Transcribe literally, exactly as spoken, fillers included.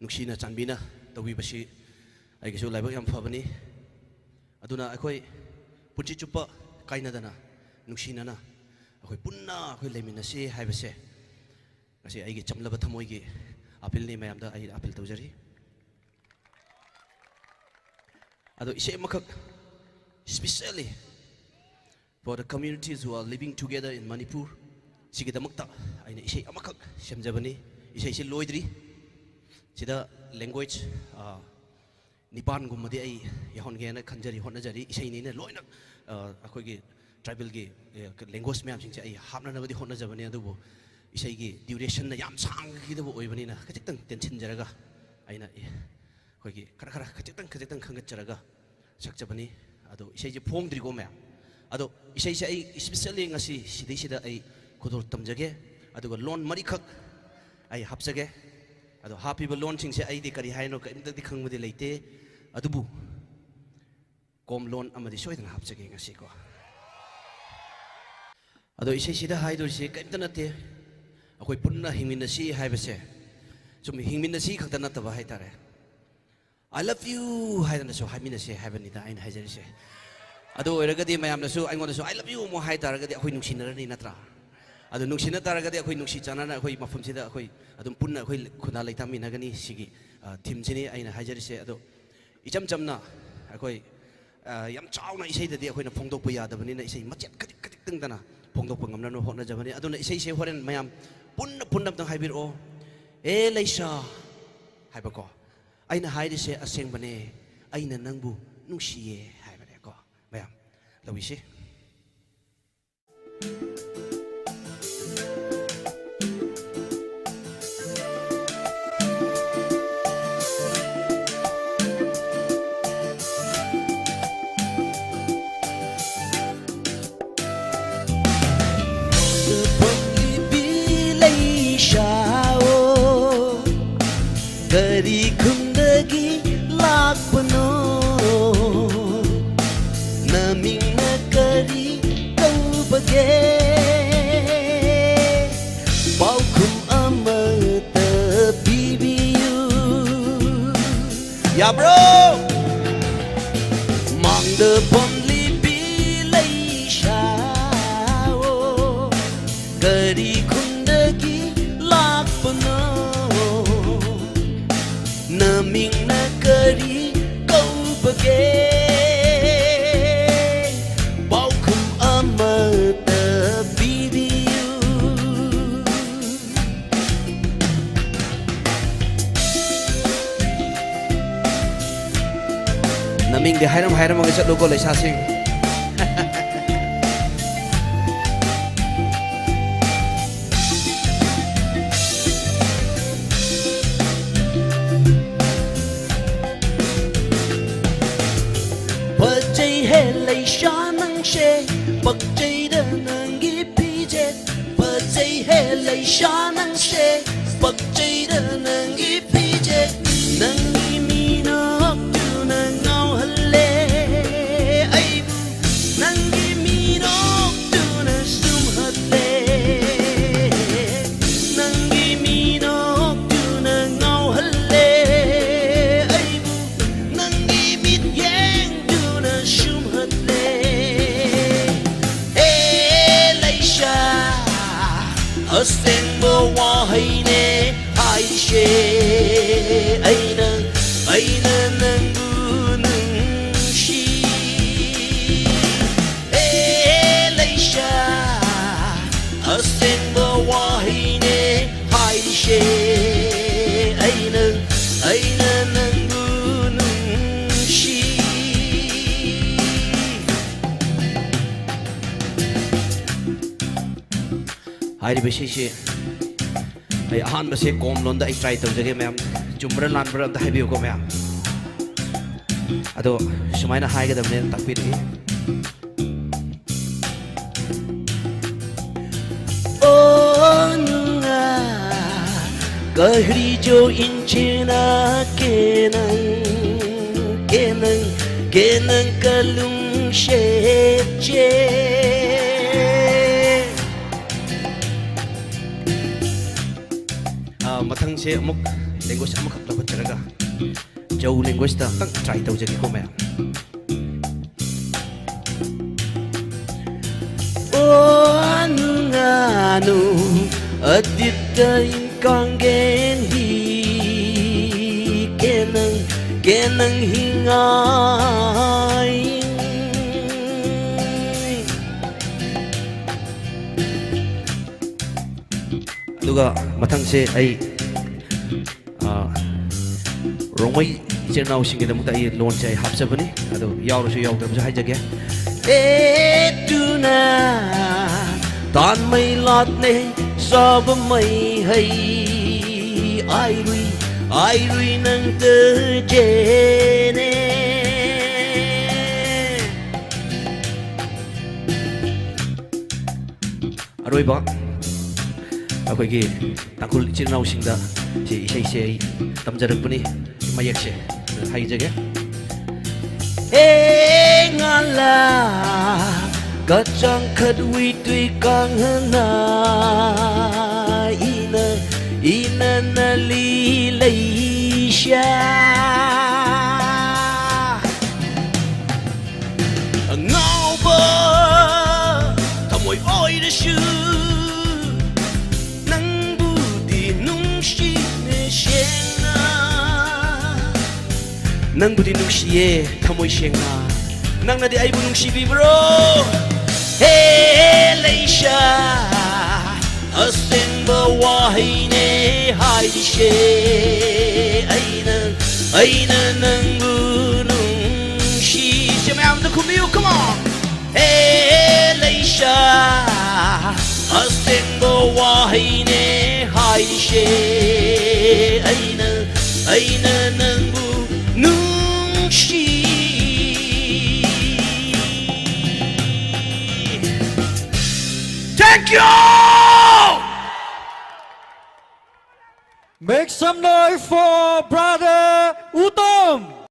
ꯅꯨꯡꯁꯤꯅ ꯆꯥꯟꯕꯤꯅ ꯇꯧꯕꯤꯕꯁꯤ ꯑꯩꯒꯤꯁꯨ ꯂꯥꯏꯕꯛ ꯌꯥꯝ ꯐꯕꯅꯤ꯫ ꯑꯗꯨꯅ ꯑꯩꯈꯣꯏ ꯄꯨꯟꯁꯤ ꯆꯨꯞꯄ ꯀꯥꯏꯅꯗꯅ ꯅꯨꯡꯁꯤꯅꯅ ꯑꯩꯈꯣꯏ ꯄꯨꯟꯅ ꯑꯩꯈꯣꯏ ꯂꯩꯃꯤꯟꯅꯁꯤ ꯍꯥꯏꯕꯁꯦ ꯉꯁꯤ ꯑꯩꯒꯤ ꯆꯝꯂꯕ ꯊꯃꯣꯏꯒꯤ ꯑꯥꯄꯤꯜꯅꯤ꯫ ꯃꯌꯥꯝꯗ ꯑꯩ ꯑꯥꯄꯤꯜ ꯇꯧꯖꯔꯤ꯫ ꯑꯗꯣ ꯏꯁꯩ ꯑꯃꯈꯛ, specially for the communities who are living together in Manipur, ꯁꯤꯒꯤꯗꯃꯛꯇ ꯑꯩꯅ ꯏꯁꯩ ꯑꯃꯈꯛ ꯁꯦꯝꯖꯕꯅꯤ꯫ ꯏꯁꯩꯁꯤ ꯂꯣꯏꯗ꯭ꯔꯤ꯫ ꯁꯤꯗ language, ꯑ, ꯅꯤꯄꯥꯟꯒꯨꯝꯕꯗꯤ ꯑꯩ ꯌꯥꯎꯍꯟꯒꯦꯅ ꯈꯟꯖꯔꯤ, ꯍꯣꯠꯅꯖꯔꯤ꯫ ꯏꯁꯩꯅꯤꯅ ꯂꯣꯏꯅ, ꯑ, ꯑꯩꯈꯣꯏꯒꯤ tribal ꯒꯤ, ꯑ, language ꯃꯌꯥꯝꯁꯤꯡꯁꯦ ꯑꯩ ꯍꯥꯞꯅꯅꯕꯗꯤ ꯍꯣꯠꯅꯖꯕꯅꯤ, ꯑꯗꯨꯕꯨ ꯏꯁꯩꯒꯤ duration ꯅ ꯌꯥꯝ ꯁꯥꯡꯒꯗꯕ ꯑꯣꯏꯕꯅꯤꯅ ꯈꯖꯤꯛꯇꯪ ꯇꯦꯟꯁꯤꯟꯖꯔꯒ ꯑꯩꯅ ꯑꯩꯈꯣꯏꯒꯤ ꯈꯔ ꯈꯔ ꯈꯖꯤꯛꯇꯪ ꯈꯖꯤꯛꯇꯪ ꯈꯟꯒꯠꯆꯔꯒ ꯁꯛꯆꯕꯅꯤ꯫ ꯑꯗꯣ ꯏꯁꯩꯁꯦ ꯐꯣꯡꯗ꯭ꯔꯤꯀꯣ ꯃꯌꯥꯝ꯫ ꯑꯗꯣ ꯏꯁꯩꯁꯦ ꯑꯩ specially ꯉꯁꯤ ꯁꯤꯗꯩꯁꯤꯗ ꯑꯩ ꯈꯨꯗꯣꯜ ꯇꯝꯖꯒꯦ, ꯑꯗꯨꯒ ꯂꯣꯟ ꯃꯔꯤꯈꯛ ꯑꯩ ꯍꯥꯞꯆꯒꯦ꯫ ꯑꯗꯣ ꯍꯥꯞꯄꯤꯕ ꯂꯣꯟꯁꯤꯡꯁꯦ ꯑꯩꯗꯤ ꯀꯔꯤ ꯍꯥꯏꯅꯣ ꯀꯔꯤꯝꯇꯗꯤ ꯈꯪꯕꯗꯤ ꯂꯩꯇꯦ, ꯑꯗꯨꯕꯨ ꯀꯣꯝ ꯂꯣꯟ ꯑꯃꯗꯤ ꯁꯣꯏꯗꯅ ꯍꯥꯞꯆꯒꯦ ꯉꯁꯤꯀꯣ꯫ ꯑꯗꯣ ꯏꯁꯩꯁꯤꯗ ꯍꯥꯏꯗꯣꯔꯤꯁꯦ ꯀꯔꯤꯝꯇ ꯅꯠꯇꯦ, ꯑꯩꯈꯣꯏ ꯄꯨꯟꯅ ꯍꯤꯡꯃꯤꯟꯅꯁꯤ ꯍꯥꯏꯕꯁꯦ꯫ ꯁꯨꯝ ꯍꯤꯡꯃꯤꯟꯅꯁꯤ ꯈꯛꯇ ꯅꯠꯇꯕ ꯍꯥꯏꯇꯥꯔꯦ, "I love you" ꯍꯥꯏꯗꯅꯁꯨ ꯍꯥꯏꯃꯤꯟꯅꯁꯦ ꯍꯥꯏꯕꯅꯤꯗ ꯑꯩꯅ ꯍꯥꯏꯖꯔꯤꯁꯦ꯫ ꯑꯗꯨ ꯑꯣꯏꯔꯒꯗꯤ ꯃꯌꯥꯝꯅꯁꯨ ꯑꯩꯉꯣꯟꯗꯁꯨ "I love you" ꯑꯃꯨꯛ ꯍꯥꯏ ꯇꯥꯔꯒꯗꯤ ꯑꯩꯈꯣꯏ ꯅꯨꯡꯁꯤꯅꯔꯅꯤ, ꯅꯠꯇ꯭ꯔꯥ? ꯑꯗꯨ ꯅꯨꯡꯁꯤꯅ ꯇꯥꯔꯒꯗꯤ ꯑꯩꯈꯣꯏ ꯅꯨꯡꯁꯤ ꯆꯥꯟꯅꯅ ꯑꯩꯈꯣꯏ ꯃꯐꯝꯁꯤꯗ ꯑꯩꯈꯣꯏ ꯑꯗꯨꯝ ꯄꯨꯟꯅ ꯑꯩꯈꯣꯏ ꯈꯨꯟꯗꯥ ꯂꯩꯇꯥꯃꯤꯟꯅꯒꯅꯤ꯫ ꯁꯤꯒꯤ, ꯑ, theme ꯁꯤꯅꯤ ꯑꯩꯅ ꯍꯥꯏꯖꯔꯤꯁꯦ꯫ ꯑꯗꯣ ꯏꯆꯝ ꯆꯝꯅ ꯑꯩꯈꯣꯏ, ꯑ, ꯌꯥꯝ ꯆꯥꯎꯅ ꯏꯁꯩꯗꯗꯤ ꯑꯩꯈꯣꯏꯅ ꯐꯣꯡꯗꯣꯛꯄ ꯌꯥꯗꯕꯅꯤꯅ ꯏꯁꯩ ꯃꯆꯦꯠ ꯈꯖꯤꯛ ꯈꯖꯤꯛꯇꯪꯗꯅ ꯐꯣꯡꯗꯣꯛꯄ ꯉꯝꯅꯅꯕ ꯍꯣꯠꯅꯖꯕꯅꯤ꯫ ꯑꯗꯨꯅ ꯏꯁꯩꯁꯦ ꯍꯣꯔꯦꯟ ꯃꯌꯥꯝ ꯄꯨꯟꯅ, ꯄꯨꯟꯅ ꯑꯝꯇꯪ ꯍꯥꯏꯕꯤꯔꯛꯑꯣ꯫ "ꯑꯦ ꯂꯩꯁꯥ" ꯍꯥꯏꯕꯀꯣ, "ꯑꯩꯅ ꯍꯥꯏꯔꯤꯁꯦ ꯑꯁꯦꯡꯕꯅꯦ, ꯑꯩꯅ ꯅꯪꯕꯨ ꯅꯨꯡꯁꯤꯌꯦ" ꯍꯥꯏꯕꯅꯦꯀꯣ꯫ ꯃꯌꯥꯝ ꯂꯧꯕꯤꯁꯤ꯫ ꯂꯩꯁꯥꯑꯣ, ꯀꯔꯤ ꯈꯨꯟꯗꯒꯤ ꯂꯥꯛꯄꯅꯣ? ꯅꯃꯤꯡꯅ ꯀꯔꯤ ꯀꯧꯕꯒꯦ? ꯄꯥꯎꯈꯨꯝ ꯑꯃꯇ ꯄꯤꯕꯤꯌꯨ꯫ ꯌꯥꯕ꯭ꯔꯣ? ꯃꯥꯡꯗ ꯐꯝꯂꯤꯕꯤ ꯂꯩꯁꯥꯑꯣ, ꯀꯔꯤ ꯈꯨꯟꯗꯒꯤ ꯂꯥꯛꯄꯅꯣ? ꯅꯃꯤꯡꯅ ꯀꯔꯤ ꯀꯧꯕꯒꯦ? ꯄꯥꯎꯈꯨꯝ ꯑꯃꯇ ꯄꯤꯕꯤꯌꯨ꯫ ꯅꯃꯤꯡꯗꯤ ꯍꯥꯏꯔꯝ ꯍꯥꯏꯔꯝꯃꯒ ꯆꯠꯂꯨꯀꯣ, ꯂꯩꯁꯥꯁꯤꯡ꯫ ꯐꯖꯩꯍꯦ ꯂꯩꯁꯥ ꯅꯪꯁꯦ, ꯄꯛꯆꯩꯗ ꯅꯪꯒꯤ ꯐꯤꯖꯦꯠ꯫ ꯐꯖꯩꯍꯦ ꯂꯩꯁꯥ ꯅꯪꯁꯦ, ꯄꯛꯆꯩꯗ ꯅꯪꯒꯤ ꯐꯤꯖꯦꯠ꯫ ꯅꯪꯒꯤ ꯃꯤꯅꯣꯛꯇꯨꯅ ꯉꯥꯎꯍꯜꯂꯦ ꯑꯩꯕꯨ, ꯅꯪꯒꯤ ꯃꯤꯅꯣꯛꯇꯨꯅ ꯁꯨꯝꯍꯠꯂꯦ꯫ ꯅꯪꯒꯤ ꯃꯤꯅꯣꯛꯇꯨꯅ ꯉꯥꯎꯍꯜꯂꯦ ꯑꯩꯕꯨ, ꯅꯪꯒꯤ ꯃꯤꯠꯌꯦꯡꯗꯨꯅ ꯁꯨꯝꯍꯠꯂꯦ꯫ ꯑꯦ ꯂꯩꯁꯥ, ꯑꯁꯦꯡꯕ ꯋꯥꯍꯩꯅꯦ ꯍꯥꯏꯁꯦ꯫ ꯑꯩꯅ, ꯑꯩꯅ ꯅꯪꯕꯨ ꯅꯨꯡꯁꯤ꯫ ꯑꯦ ꯂꯩꯁꯥ, ꯑꯁꯦꯡꯕ ꯋꯥꯍꯩꯅꯦ ꯍꯥꯏꯁꯦ꯫ ꯑꯩꯅ, ꯑꯩꯅ ꯅꯪꯕꯨ ꯅꯨꯡꯁꯤ꯫ ꯍꯥꯏꯔꯤꯕ ꯏꯁꯩꯁꯤ ꯑꯩ ꯑꯍꯥꯟꯕꯁꯦ ꯀꯣꯝ ꯂꯣꯟꯗ ꯑꯩ ꯇ꯭ꯔꯥꯏ ꯇꯧꯖꯒꯦ ꯃꯌꯥꯝ꯫ ꯆꯨꯝꯕ꯭ꯔꯥ ꯂꯥꯟꯕ꯭ꯔꯥ ꯑꯝꯇ ꯍꯥꯏꯕꯤꯌꯨꯀꯣ ꯃꯌꯥꯝ꯫ ꯑꯗꯣ ꯁꯨꯃꯥꯏꯅ ꯍꯥꯏꯒꯗꯕꯅꯦꯅ ꯇꯥꯛꯄꯤꯔꯛꯏ꯫ ओ नुआ, कहरी जो इंचेना केनंग, केनंग, केनंग कलुंग शेचे। ꯑ, ꯃꯊꯪꯁꯦ ꯑꯃꯨꯛ language ꯑꯃꯈꯛ ꯂꯧꯈꯠꯆꯔꯒ Zhou language ꯇ ꯑꯝꯇꯪ try ꯇꯧꯖꯒꯦꯀꯣ ꯃꯌꯥꯝ꯫ ꯑꯣ ꯅꯨꯡꯉꯥꯅꯨ ꯑꯗꯤꯠꯇ ꯏꯟꯀꯥꯡꯒꯦꯟ ꯍꯤ ꯀꯦꯅꯪ ꯀꯦꯅꯪ ꯍꯤꯡꯉꯥꯏ꯫ ꯑꯗꯨꯒ ꯃꯊꯪꯁꯦ ꯑꯩ ꯑꯥ, ꯔꯣꯡꯃꯩ ꯏꯆꯤꯟ ꯏꯅꯥꯎꯁꯤꯡꯒꯤꯗꯃꯛꯇ ꯑꯩ ꯂꯣꯟꯁꯦ ꯑꯩ ꯍꯥꯞꯆꯕꯅꯤ꯫ ꯑꯗꯨ ꯌꯥꯎꯔꯁꯨ ꯌꯥꯎꯗ꯭ꯔꯕꯁꯨ ꯍꯥꯏꯖꯒꯦ꯫ ꯑꯦ ꯇꯨꯅ ꯇꯥꯟꯃꯩ ꯂꯥꯠꯅꯦ ꯁꯥꯕꯃꯩ ꯍꯩ ꯑꯥꯏꯔꯨꯏ ꯑꯥꯏꯔꯨꯏ ꯅꯪ ꯇꯖꯦꯅꯦ꯫ ꯑꯔꯣꯏꯕ ꯑꯩꯈꯣꯏꯒꯤ ꯇꯥꯡꯈꯨꯜ ꯏꯆꯤꯜ ꯏꯅꯥꯎꯁꯤꯡꯗ ꯁꯤ ꯏꯁꯩꯁꯦ ꯑꯩ ꯇꯝꯖꯔꯛꯄꯅꯤ꯫ ꯃꯌꯦꯛꯁꯦ ꯍꯩꯖꯒꯦ꯫ ꯑꯦ ꯉꯥꯂꯥ ꯀꯆꯥꯡ ꯈꯠꯋꯤ ꯇꯨꯏ ꯀꯥꯡꯍꯅ ꯏꯅ ꯏꯅ ꯅꯂꯤ ꯂꯩꯁꯥ꯫ ꯑꯉꯥꯎꯕ ꯊꯃꯣꯏ ꯑꯣꯏꯔꯁꯨ ꯅꯪꯕꯨꯗꯤ ꯅꯨꯡꯁꯤꯅꯦ ꯁꯦꯡꯅ꯫ ꯅꯪꯕꯨꯗꯤ ꯅꯨꯡꯁꯤꯌꯦ ꯊꯃꯣꯏ ꯁꯦꯡꯅ꯫ ꯅꯪꯅꯗꯤ ꯑꯩꯕꯨ ꯅꯨꯡꯁꯤꯕꯤꯕ꯭ꯔꯣ? ꯍꯦ ꯂꯩꯁꯥ, ꯑꯁꯦꯡꯕ ꯋꯥꯍꯩꯅꯦ ꯍꯥꯏꯔꯤꯁꯦ꯫ ꯑꯩꯅ ꯑꯩꯅ ꯅꯪꯕꯨ ꯅꯨꯡꯁꯤꯁꯦ꯫ ꯃꯌꯥꯝꯗ ꯈꯨꯝꯕꯤꯌꯨ, come on. ꯍꯦ ꯂꯩꯁꯥ, ꯑꯁꯦꯡꯕ ꯋꯥꯍꯩꯅꯦ ꯍꯥꯏꯁꯦ꯫ ꯑꯩꯅ ꯑꯩꯅ ꯅꯪꯕꯨ ꯅꯨꯡꯁꯤ꯫ Thank you. Make some noise for brother Utom.